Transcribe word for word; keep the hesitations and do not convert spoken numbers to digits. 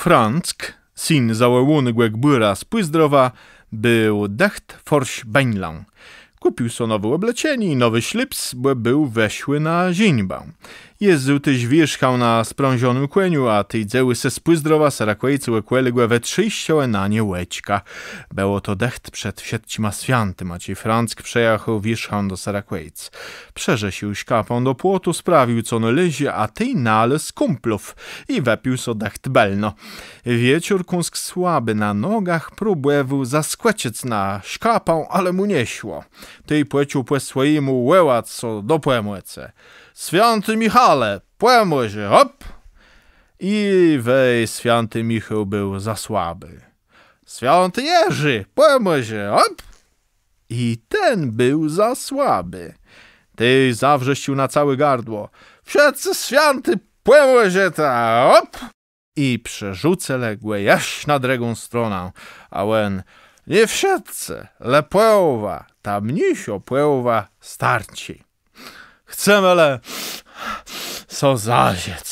Franck, syn zawòłónégò gbùra z Pòzdrowa, béł dëcht fòrsz bëńlã. Kùpił so nowé òbleczenié i nowi szlips, bò béł wëszłi na żeńbã. Jezdzył téż wiérzchã na sprãżonym kòniu, a tej dzéwùsë z Pòzdrowa, Serakòjc i òkòlégò wëtrzészczałë na nie òczka. Bëło to dëcht przed wszëtczima swiãtima, czej Franck przëjachôł wiérzchã do Serakòjc. Przërzesził szkapã do płotu, sprawił, co nôleżi, a tej nalôzł kùmplów i wëpił so dëcht bëlno. Wieczór kąsk słabi na nogach, próbòwôł zaskòczëc na szkapã, ale mù nie szło. Tej pòczął pò swòjémù wòłac so do pòmòcë: „Swiãti Michale, pòmòżë, hòp!” I wej, swiãti Michôł béł za słabi. „Swiãti Jerzi, pòmòżë, hòp!” I ten béł za słabi. Tej zawrzeszcził na całé gardło: „Wszëtcë swiãti, pòmòżëta, hòp!” I przerzucëlë gò jesz na drëgą stronã, a òn: „Nié wszëtcë, le pòłowa, ta mniészô pòłowa starczi. Chcemë le so zażëc,